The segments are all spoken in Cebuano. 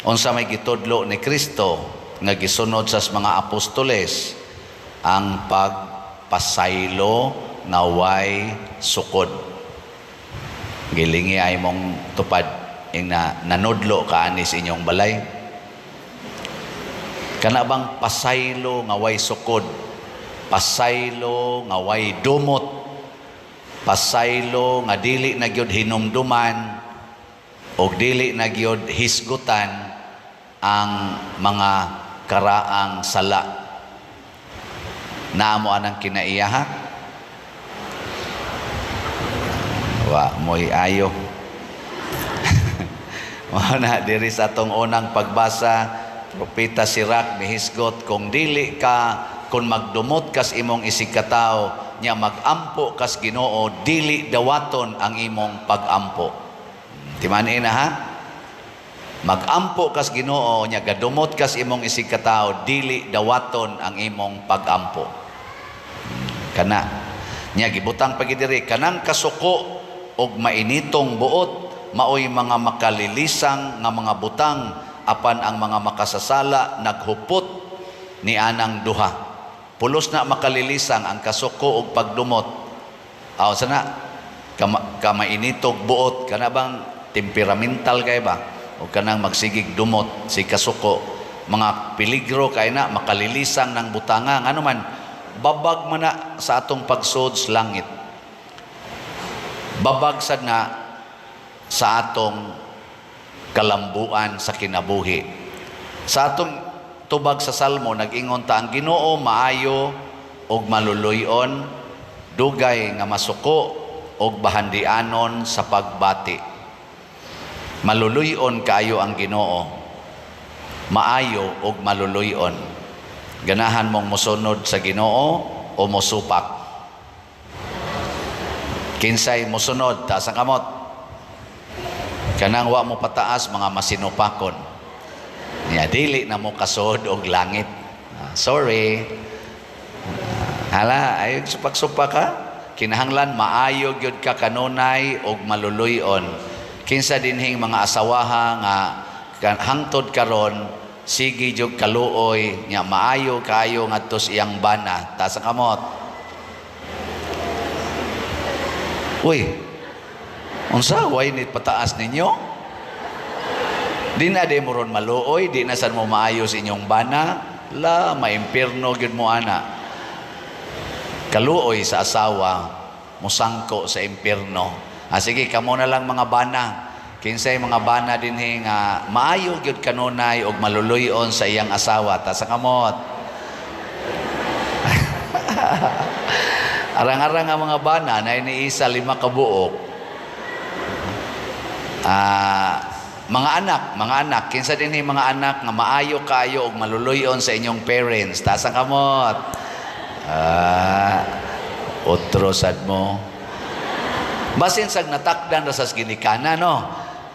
Unsa may gitudlo ni Kristo nga gisunod sa mga apostoles? Ang pagpasaylo nga way sukod. Gilingi ay mong tupad ing na nanudlo ka ani sa inyong balay. Kana bang pasaylo nga way sukod, pasaylo nga way dumot, pasaylo nga dili na gyud hinumduman og dili na gyud hisgutan ang mga karaang sala. Naa mo anang kinaiyaha? Wa mo'y ayo. Mao na diri sa atong unang pagbasa, Propeta Sirach mihisgot kung dili ka, kung magdumot kas imong isig katawo nya magampo kas Ginoo, dili dawaton ang imong pagampo. Timan-i na ha? Magampo kas Ginoo nya gadumot kas imong isig katawo, dili dawaton ang imong pagampo. Kana nya gibutang pa diri, kanang kasuko og mainitong buot maoy mga makalilisang nga mga butang, apan ang mga makasasala naghupot ni anang duha. Pulos na makalilisang ang kasuko og pagdumot. Aw sana kamainitog buot, kana bang temperamental kay ba o kanang magsigig dumot si kasuko, mga peligro kay na makalilisang ng butanga. Ngano man, babag man na sa atong pagsud sa langit, babag sad na sa atong kalambuan sa kinabuhi. Sa atong tubag sa Salmo, nag-ingon ta, ang Ginoo maayo ug maluluy-on, dugay nga masuko ug bahandianon sa pagbati. Maluluy-on kaayo ang Ginoo, maayo ug maluluy-on. Ganahan mong mosunod sa Ginoo o mosupak? Kinsay mosunod, taas ang kamot. Kanang wa mo pataas, mga masinupakon. Nya dili na mo kasod og langit. Ah, sorry. Ah, hala, ay supak-supak ka. Kinahanglan maayo gyud ka kanunay og maluluy-on. Kinsa dinhing mga asawaha nga hangtod karon sige jud kaluoy nya maayo kaayo ngadto sa iyang bana, taas ang kamot. Uy, unsa way ni pataas ninyo? Di na di mo ron maluoy, di na sad mo maayo sa inyong bana, la maimpirno gyud mo ana. Kaluoy sa asawa, musangko sa impierno. Ah, sige, kamo na lang mga bana. Kinsay mga bana dinhi nga maayo gyud kanunay og maluluy-on sa iyang asawa, taas ang kamot. Arang-arang ang mga bana na iniisa 5 ka buok. Ah, mga anak, mga anak, kinsa dinhi mga anak nga maayo kaayo og maluluy-on sa inyong parents, taas ang kamot. Ah, otro sad mo. Basin sag natakdan ra sa ginikana, no.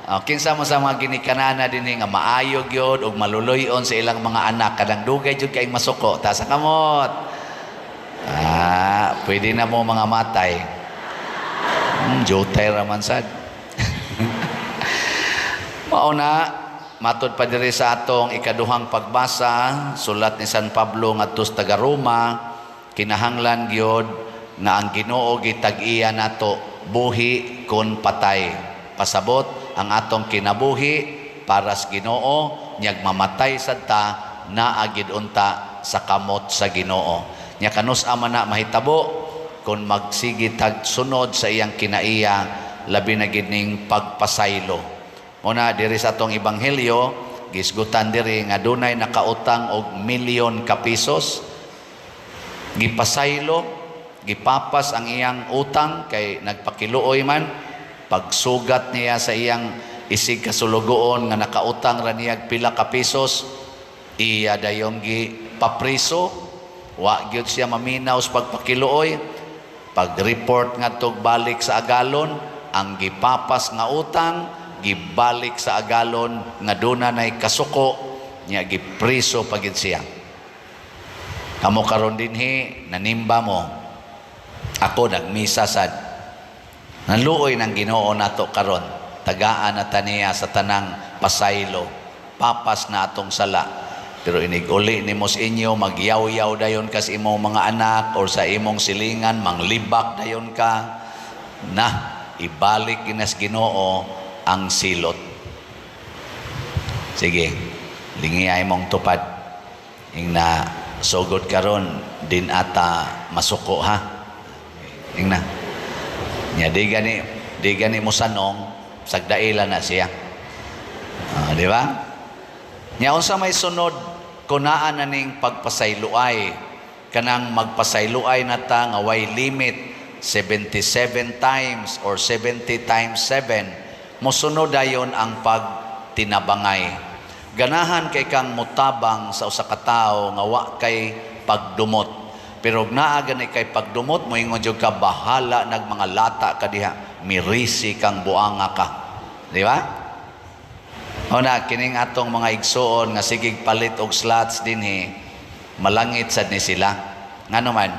Oh, kinsa mo sa mga ginikanana dinhi nga maayo gyud og maluluy-on sa ilang mga anak, kanang dugay jud kay masuko, taas ang kamot. Ah, pwede na mo mga matay. Jutay ra man sad. Mao na, matod pa diri sa atong ikaduhang pagbasa, sulat ni San Pablo ngadto sa taga Roma, kinahanglan gyud nga ang Ginoo gitag-iya nato buhi kon patay. Pasabot ang atong kinabuhi para sa Ginoo, nyag mamatay sad ta naa gid unta sa kamot sa Ginoo. Nya kanus-a man na mahitabo kung magsige tag sunod sa iyang kinaiya, labi na gid ning pagpasaylo. Muna diri sa atong ebanghelyo, gisgutan diri nga dunay nakautang og milyon ka pesos, gipasaylo, gipapas ang iyang utang kay nagpakiluoy man. Pagsugat niya sa iyang isig kasulugoon nga nakautang ra niya pila ka pesos, iya dayong gipapriso. Wa gyud siya maminaw sa pagpakiluoy. Pag-report ngadtog balik sa agalon, ang gipapas nga utang gibalik sa agalon nga duna nay kasuko niya, gipriso pa gid siya. Kamo karon dinhi nanimba mo, ako nagmisa sad. Naluoy ng Ginoo nato karon, tagaan na ta niya sa tanang pasaylo. Papas na atong sala. Pero inig uli nimo sa inyo, magyaw-yaw dayon kas imong mga anak or sa imong silingan, manglibak dayon ka na, ibalik ginas Ginoo ang silot. Sige, lingi mong tupad. Ing na sugod karon din ata masuko, ha. Ing na. Nya di gani mo sanong sagdaila na siya. Ah, di ba? Nya unsa may sunod kunaan na ning pagpasayloay, kanang magpasayloay na ta nga way limit, 77 times or 70 times 7. Mosunod dayon ang pagtinabangay. Ganahan kay kang mutabang sa usa ka tawo nga wa kay pagdumot, pero og naa gani kay pagdumot, moingon jud ka, "Bahala nag mga lata ka diha, mirisi kang buanga ka." Di ba? O na, kining atong mga igsuon nga sigig palit og slots dinhi, malangit sad ni sila. Ngano man,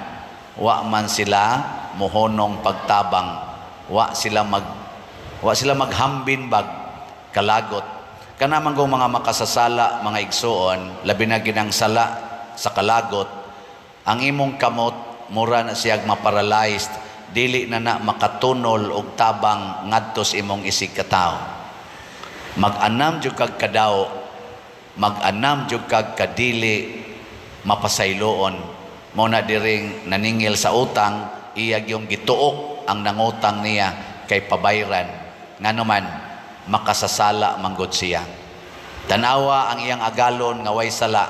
wa man sila muhonong pagtabang. Wa sila maghambin bag kalagot. Kana man kung mga makasasala, mga igsuon, labi na ginang sala sa kalagot, ang imong kamot mura na siyag maparalyzed, dili na na makatunol og tabang ngadto sa imong isig katawo. Mag-anam jud kag kadaw, mag-anam jud kag kadili mapasayloon. Mo na diring naningil sa utang, iyag yung gituok ang nangutang niya kay pabayran. Ngano man, makasasala manggod siya. Tanawa ang iyang agalon nga way sala,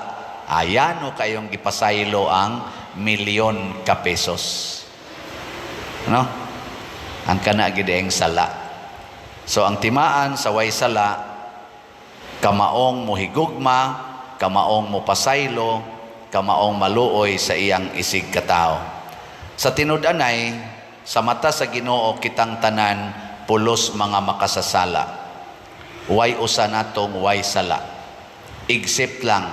ayano kayong gipasaylo ang milyon ka pesos. No? Ang kana gid ang sala. So ang timaan sa way sala, kamaong mohigugma, kamaong mopasaylo, kamaong maluoy sa iyang isig katao. Sa tinud-anay, sa mata sa Ginoo, kitang tanan pulos mga makasasala. Way usa natong way sala. Except lang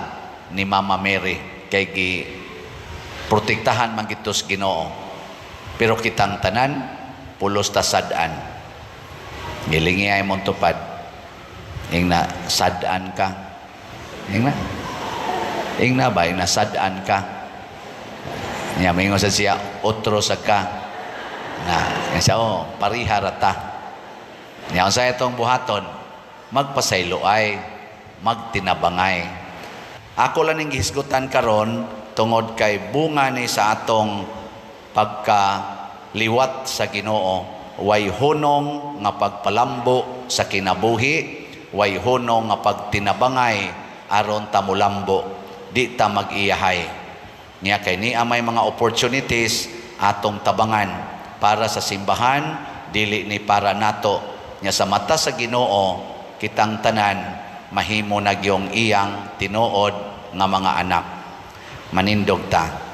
ni Mama Mary kay gi protektahan man gitos Ginoo. Pero kitang tanan pulos ta sad-an. Gilingi ay mong tupad. Ing na sad-an ka. Ing na. Ing na ba, ing na sad-an ka. Nya maingon sa siya, otro sa ka. Na, yan siya, oh, pariha rata. Nya unsa itong buhaton? Magpasaylo ay, magtinabangay. Ako lang ning gihisgutan karon tungod kay bunga ni sa atong pagkaliwat sa Ginoo, way hunong nga pagpalambo sa kinabuhi, way hunong nga pagtinabangay aron ta mulambo, di ta mag-iyahay. Nya kay niya may mga opportunities atong tabangan para sa simbahan, dili ni para nato. Nya sa mata sa Ginoo, kitang tanan mahimo nagyong iyang tinuod nga mga anak. Manindog ta.